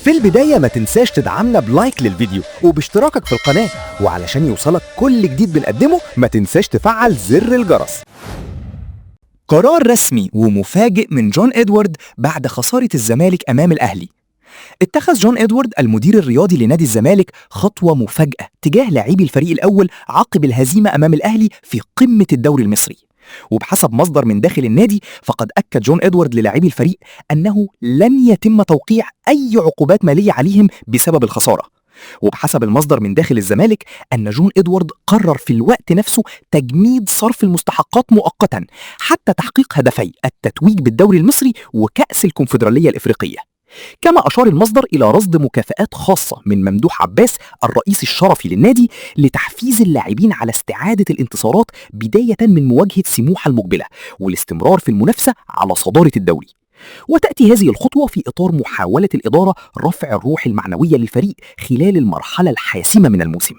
في البداية ما تنساش تدعمنا بلايك للفيديو وباشتراكك في القناة، وعلشان يوصلك كل جديد بنقدمه ما تنساش تفعل زر الجرس. قرار رسمي ومفاجئ من جون إدوارد بعد خسارة الزمالك أمام الأهلي. اتخذ جون إدوارد المدير الرياضي لنادي الزمالك خطوة مفاجئة تجاه لاعبي الفريق الأول عقب الهزيمة أمام الأهلي في قمة الدوري المصري. وبحسب مصدر من داخل النادي فقد أكد جون إدوارد للاعبي الفريق أنه لن يتم توقيع أي عقوبات مالية عليهم بسبب الخسارة. وبحسب المصدر من داخل الزمالك أن جون إدوارد قرر في الوقت نفسه تجميد صرف المستحقات مؤقتا حتى تحقيق هدفي التتويج بالدوري المصري وكأس الكونفدرالية الإفريقية. كما أشار المصدر إلى رصد مكافآت خاصة من ممدوح عباس الرئيس الشرفي للنادي لتحفيز اللاعبين على استعادة الانتصارات بداية من مواجهة سموحة المقبلة والاستمرار في المنافسة على صدارة الدوري. وتأتي هذه الخطوة في إطار محاولة الإدارة رفع الروح المعنوية للفريق خلال المرحلة الحاسمة من الموسم.